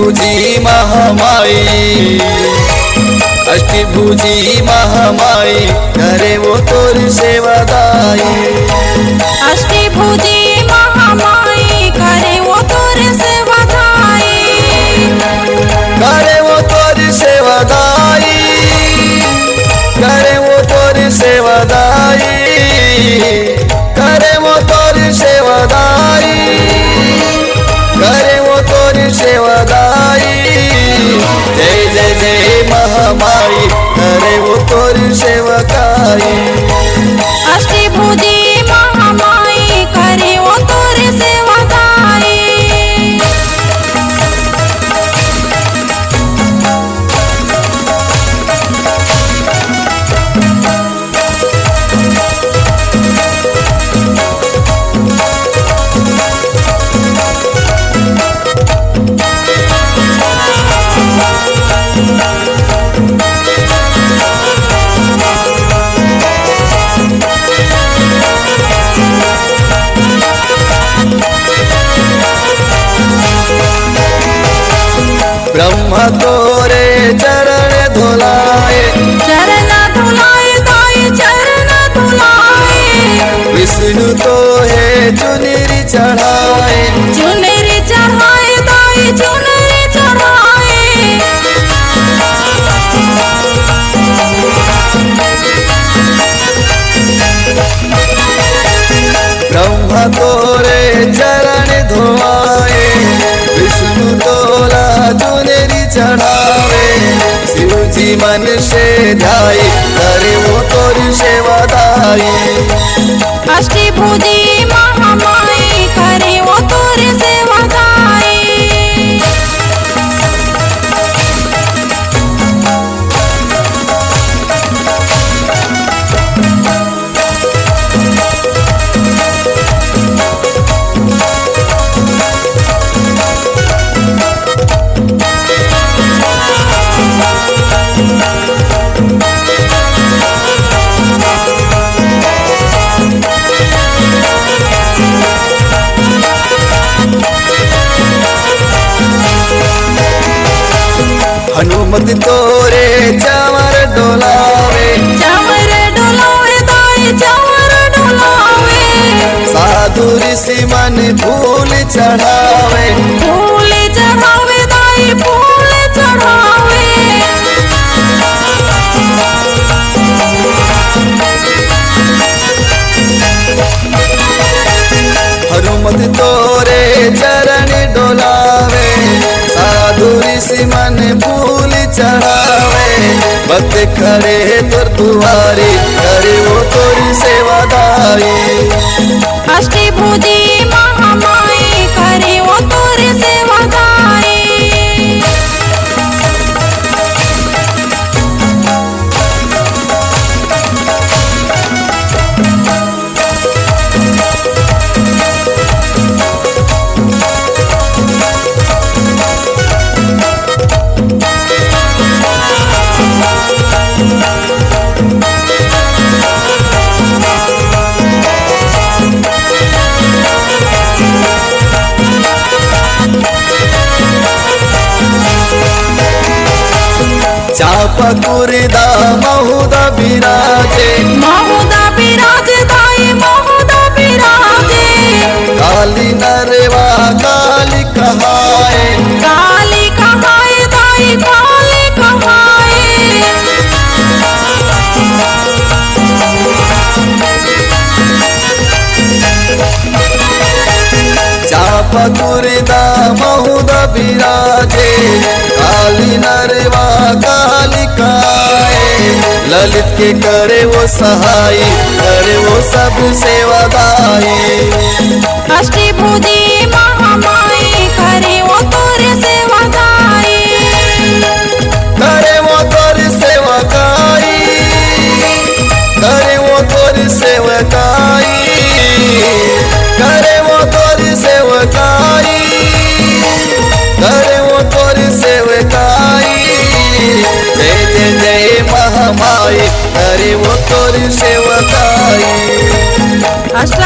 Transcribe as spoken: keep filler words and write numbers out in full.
भुजी महामाई, अष्टभुजी महामाई, करे वो तोर सेवा दाई। अष्टभुजी महामाई, करे वो तोर सेवा दाई। करे वो तोर सेवा दाई, करे वो तोर सेवा दाई। करे वो तोर सेवा दाई, करे वो तोर सेवा दाई। जय जय जय महामाई, करे वो तोर सेवकाई। अष्टभुजी महामाई, करे वो तोर सेवा दाई। ब्रह्मा तोरे चरण धोलाए। चरण धोलाए दाई, चरण धोलाए। विष्णु तोहे चुनरी चढ़ाए। चुनरी चढ़ाए दाई, चुनरी चढ़ाए। ब्रह्मा तोरे चरण धोआए, विष्णु तोला चुनरी चढ़ावे। शिव जी मन से ध्याई, करे वो तोरी सेवा दाई। अष्टभुजी महामाई, करे वो तोरी सेवा दाई। हनुमत तोरे चावर डोलावे। चावर डोलावे दाई, चावर डोलावे। साधु ऋषि मन फूल चढ़ावे। फूल चढ़ावे दाई, फूल चढ़ावे। हनुमत तोरे चरण डोलावे, साधु ऋषि मन फूल चढ़ावे। भक्त खड़े तोर दुआरी, करे वो तोरी सेवादारी। अष्टभुजी महामाई, करे वो तोरी सेवादारी। चापकुरदा महुदा बिराजे। महुदा बिराजे दाई, महुदा बिराजे। काली नरवा काली कहाए। काली कहाए दाई, काली कहाए। चापकुरदा महुदा बिराजे, काली नरवा काली काए। ललित के करे वो सहाई, करे वो सब सेवादाई। अष्टभुजी महामाई, करे वो तोरे सेवादाई। करे वो तोरी सेवकाई, करे वो तोरी सेवकाई, करे वो तोरी सेवकाई, करे वो तोरी सेवकाई। जय जय जय महामाई, करे वो तोरी सेवकाई। अष्ट